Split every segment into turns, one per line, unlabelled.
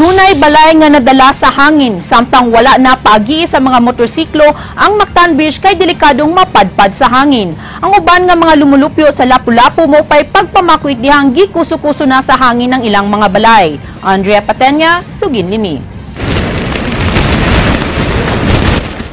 Dunay balay nga nadala sa hangin samtang wala na paagi sa mga motorsiklo ang Mactan Bridge kay delikadong mapadpad sa hangin. Ang uban nga mga lumulupyo sa Lapu-Lapu mo pay pagpamakwit dihang gikuso-kuso na sa hangin ang ilang mga balay. Andrea Patenya, Sugin Limi.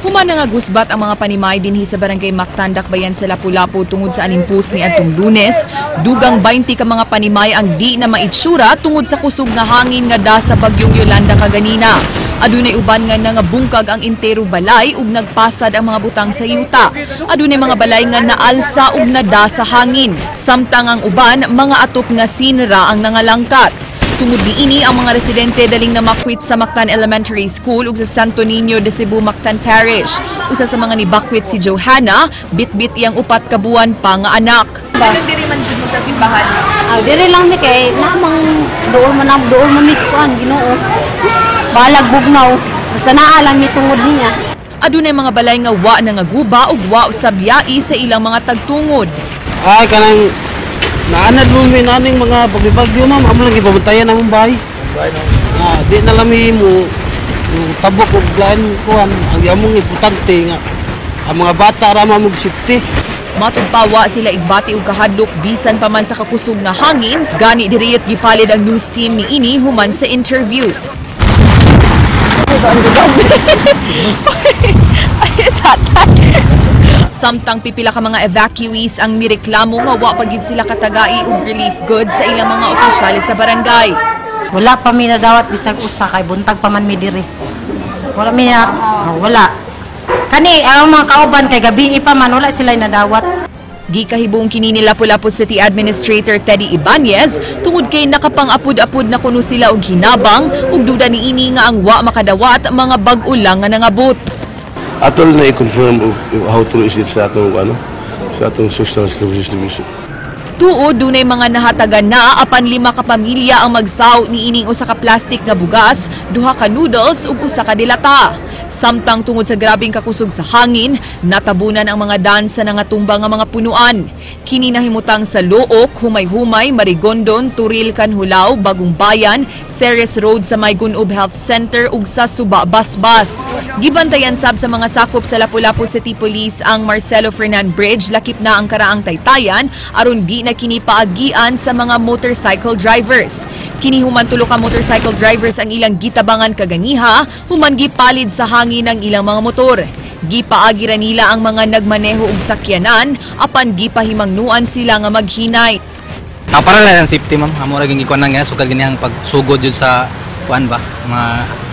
Human nga gusbat ang mga panimay dinhi sa barangay Mactan, Dakbayan sa Lapu-Lapu tungod sa animpus ni adtong Lunes, dugang 20 ka mga panimay ang di na maitsura tungod sa kusog nga hangin nga da sa bagyong Yolanda kaganina. Adunay uban nga nangabungkag ang entero balay ug nagpasad ang mga butang sa yuta. Adunay mga balay nga naalsa ug nada sa hangin. Samtang ang uban, mga atop nga sinra ang nangalangkat. Tungod niini, ang mga residente daling namakwit sa Mactan Elementary School ug sa Santo Niño de Cebu Mactan Parish. Usa sa mga nibakwit si Johanna, bitbit iyang 4 ka buwan pa nga anak. Anong diri man jud mo sa simbahan?
Ah, diri lang ni kay namang dool man ang dool man miskuan Ginoo. Balag bugnaw. Basta naa lang mi tungod niya.
Adunay mga balay nga wa nangaguba ug wa usab yai sa ilang mga tagtungod.
Ay kanang naanad mo mi naning mga bagyo-bagyo, ma'am, amo lang ibabantayan among bahay. Ah, di na lang mi mo tabok og lain kuan, ang among importante nga ang mga bata ra man og safety.
Matod pa, wa sila igbati og kahadlok bisan pa man sa kakusog nga hangin, gani diriyot gipalid ang news team niini human sa interview. Samtang pipila ka mga evacuees ang mireklamo nga wa pa gid sila katagai og relief goods sa ilang mga opisyales sa barangay.
Wala pa mi nadawat bisag usa kay buntag pa man mi diri. Wala mi na, oh, wala. Kani ang mga kauban kay gabi pa man wala sila nadawat.
Gikahibong kini ni Lapu-Lapu City Administrator Teddy Ibanez tungod kay nakapang-apud-apud na kuno sila og hinabang ug duda niini nga ang wa makadawat mga bag-o lang nga nangabot.
Atol na i-confirm of how true is it sa atong ano, sa atong social services division.
Tuod dunay mga nahatagan na apan 5 ka pamilya ang magsaw niining usa ka plastic nga bugas, 2 ka noodles ug 1 ka dilata. Samtang tungod sa grabeng kakusog sa hangin, natabunan ang mga dan sa nangatumba nga mga punuan. Kini nahimutang sa Looc, Humay-Humay, Marigondon, Turil, Canjulao, Bagong Bayan, Ceres Road sa May Gun-ob Health Center ug sa Suba Basbas. Gibantayan sab sa mga sakop sa Lapu-Lapu City Police ang Marcelo Fernan Bridge lakip na ang karaang taytayan aron di na kini paagian sa mga motorcycle drivers. Kini human tulo ka motorcycle drivers ang ilang gitabangan kaganiha, human gipalid sa hangin ang ilang mga motor. Gipaagi ra nila ang mga nagmaneho og sakyanan apan gipahimangnuan sila nga maghinay.
Para lang ang safety, ma'am. Amo ra gyud gikuan nga sukad ganihang pagsugod jud sa kuan ba, mga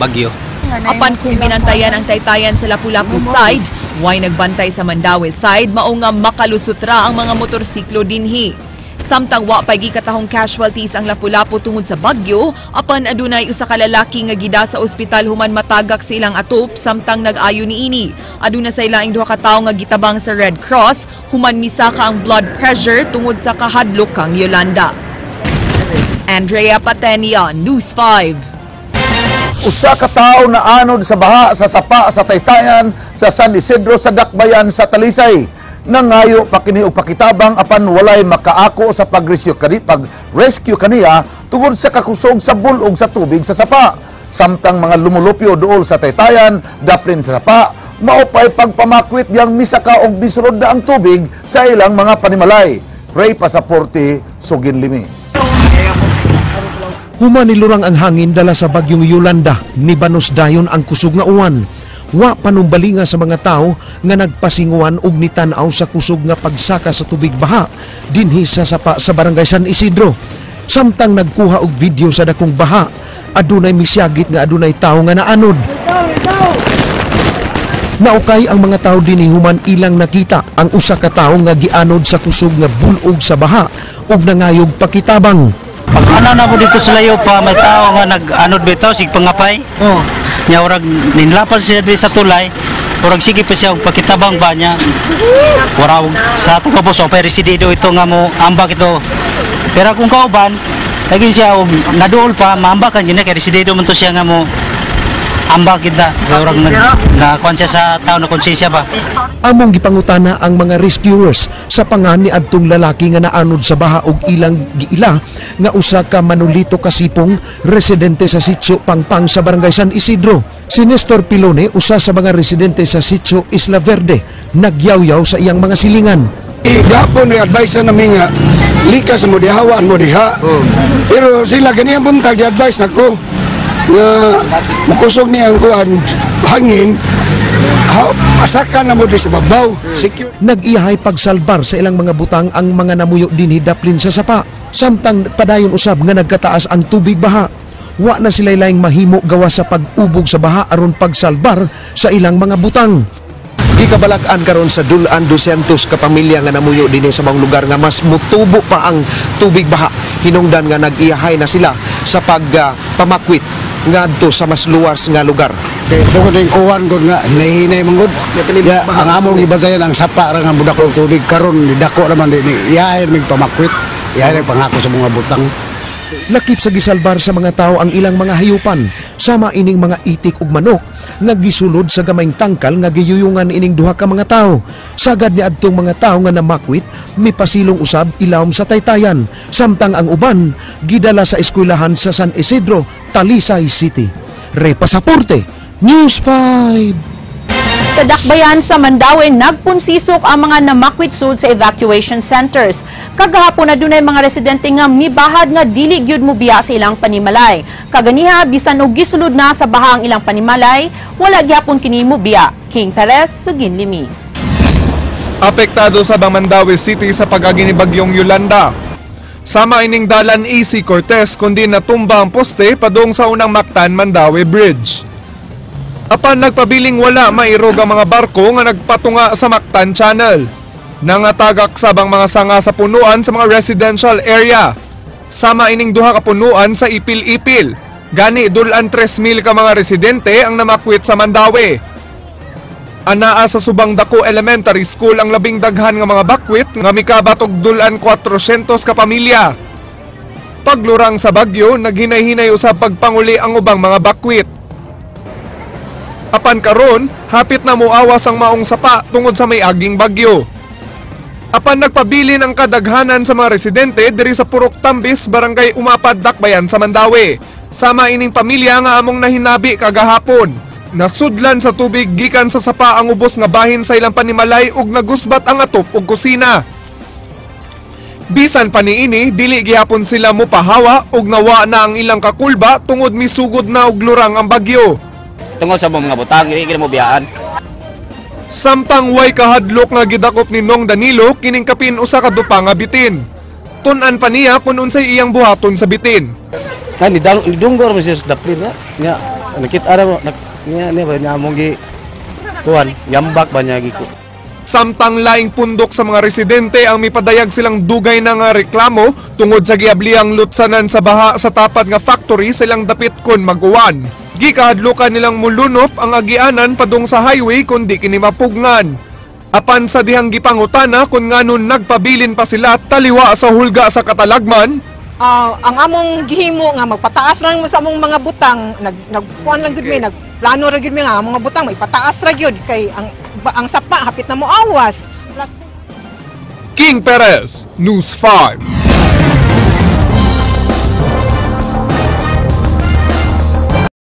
bagyo.
Apan kung binantayan ang taytayan sa Lapu-Lapu side, way nagbantay sa Mandaue side, mao nga makalusot ra ang mga motorsiklo dinhi. Samtang wa pay gikatahong casualties ang Lapu-Lapu tungod sa bagyo, apan adunay usa ka lalaki nga gida sa ospital human matagak sa ilang atop samtang nag-ayo niini. Aduna sa ilaing duha ka tawo nga gitabang sa Red Cross human misaka ang blood pressure tungod sa kahadlok kang Yolanda. Andrea Patenia, News 5.
Usa ka tawo na anod sa baha sa sapa sa Taytayan sa San Isidro sa Dakbayan sa Talisay. Nangayo pa kini og pakitabang apan walay makaako sa pag-rescue kaniya tungod sa kakusog sa bulog sa tubig sa sapa. Samtang mga lumulupyo duol sa Taytayan, daplin sa sapa, maupay pagpamakwit diyang misaka og misulod na ang tubig sa ilang mga panimalay. Ray Pasaporte, Sugin Limi.
Humanilurang ang hangin dala sa bagyong Yolanda, nibanos dayon ang kusog nga uwan. Wa panumbalinga sa mga tao nga nagpasinguan og nitan-aw sa kusog nga pagsaka sa tubig baha dinhi sa sapa sa barangay San Isidro. Samtang nagkuha og video sa dakong baha, adunay misyagit nga adunay tao nga naanod. Naukay ang mga tao dinhi human ilang nakita ang usa ka tawo nga gianod sa kusog nga bulog sa baha ug nangayog pakitabang.
Pag ano na po dito sa layo pa, may tao nga nag-anod bitaw, sig pangapay. Oh. Nya urag ninlapad siya diri sa tulay, urag sige pa siya og pakitabang ba niya. Wara og sa ato ka boss, pero residido ito nga mo ambak ito. Pero kung kauban, lagi siya og naduol pa, maambakan gyud kay residido man to siya nga mo Ambak kita, orang nag na siya sa tao na konsensya ba.
Among gipangutana ang mga rescuers sa pangan ni adtong lalaki nga naanod sa baha og ilang giila nga usa ka manulito kasipong residente sa Sitio Pangpang sa Barangay San Isidro. Si Nestor Pilone, usa sa mga residente sa Sitio Isla Verde, nagyawyaw sa iyang mga silingan.
Gapon ni advice na namin nga likas mo diha, hawaan mo diha. Pero sila ganiyang buntag di advice nako nga makusog niya ang kuan hangin, asakan na mo di sa babaw. Secure.
Nag-iyahay pagsalbar sa ilang mga butang ang mga namuyo dinhi daplin sa sapa. Samtang padayon usab nga nagkataas ang tubig baha. Wa na sila laing mahimo gawa sa pag-ubog sa baha aron pagsalbar sa ilang mga butang. Gikabalak-an karon sa dulan 200 ka pamilya nga namuyo dinhi sa mga lugar nga mas mutubo pa ang tubig baha, hinungdan nga nag-iyahay na sila sa pagpamakwit ngadto sa mas luwas nga lugar.
Kay tungod ning uwan gud nga hinay-hinay man gud. Ya, ang among gibantayan ang sapa ra nga mudako og tubig karon dako naman di iyahay mig pamakwit. Iyahay pangako sa mga butang.
Lakip sa gisalbar sa mga tao ang ilang mga hayupan, sama ining mga itik ug manok nga gisulod sa gamayng tangkal nga giyuyungan ining duha ka mga tao. Sagad ni adtong mga tao nga namakwit mipasilong usab ilawom sa taytayan, samtang ang uban gidala sa eskwelahan sa San Isidro, Talisay City. Ray Pasaporte, News 5.
Sa Dakbayan sa Mandaue, nagpunsisok ang mga namakwit sud sa evacuation centers. Kagahapon na dunay mga residente nga mibahad nga dili gyud mobiya sa ilang panimalay. Kaganiha, bisan og gisulod na sa baha ang ilang panimalay, wala gyapon kini mobiya. King Perez, Sugin Limi.
Apektado sa Mandaue City sa pag-agi ni Bagyong Yolanda. Sama ining dalan AC Cortez kundi natumba ang poste padung sa unang Mactan Mandaue Bridge. Apan nagpabiling wala mairog ang mga barko nga nagpatunga sa Mactan Channel. Nangatagak sabang mga sanga sa punuan sa mga residential area. Sama ining duha ka punuan sa Ipil-Ipil. Gani dulan 3,000 ka mga residente ang namakwit sa Mandaue. Anaa sa Subang Dako Elementary School ang labing daghan nga mga bakwit nga mikabat og dulan 400 ka pamilya. Paglurang sa bagyo, naghinay-hinay usab pagpanguli ang ubang mga bakwit. Apan karon, hapit na muawas ang maong sapa tungod sa may aging bagyo. Apan nagpabilin ang kadaghanan sa mga residente diri sa Purok Tambis, Barangay Umapad, Dakbayan sa Mandaue. Sama ining pamilya nga among nahinabi kagahapon. Nasudlan sa tubig gikan sa sapa ang ubos nga bahin sa ilang panimalay ug nagusbat ang atop ug kusina. Bisan pa niini, dili gihapon sila mopahawa ug nawa na ang ilang kakulba tungod misugod na og lurang ang bagyo.
Tungod sa mga butang, hindi mo biyaan.
Samtang way kahadlok nga gidakop ni Nong Danilo kining kapin usa ka dupa nga bitin. Tun-an pa niya kun unsay iyang buhaton sa bitin.
Ay, nidunggor mo siya sa daplin na. Nya, nakita ra mo, niya niya ba niya among gi kuan, yambak ba niya gi ko.
Samtang laing pundok sa mga residente ang mipadayag silang dugay na nga reklamo tungod sa giabliyang lutsanan sa baha sa tapat nga factory silang dapit kon mag-uwan. Gikahadlukan nilang mulunop ang agianan padung sa highway kun di kini mapugngan. Apan sa dihang gipangutana kun nganon nagpabilin pa sila taliwa sa hulga sa katalagman.
Ang among gihimo nga magpataas lang sa among mga butang, nagkuan lang gud mi, nagplano ra gud mi nga ang mga butang maipataas ra gyud kay ang sapa hapit na moawas. Plus
King Perez, News 5.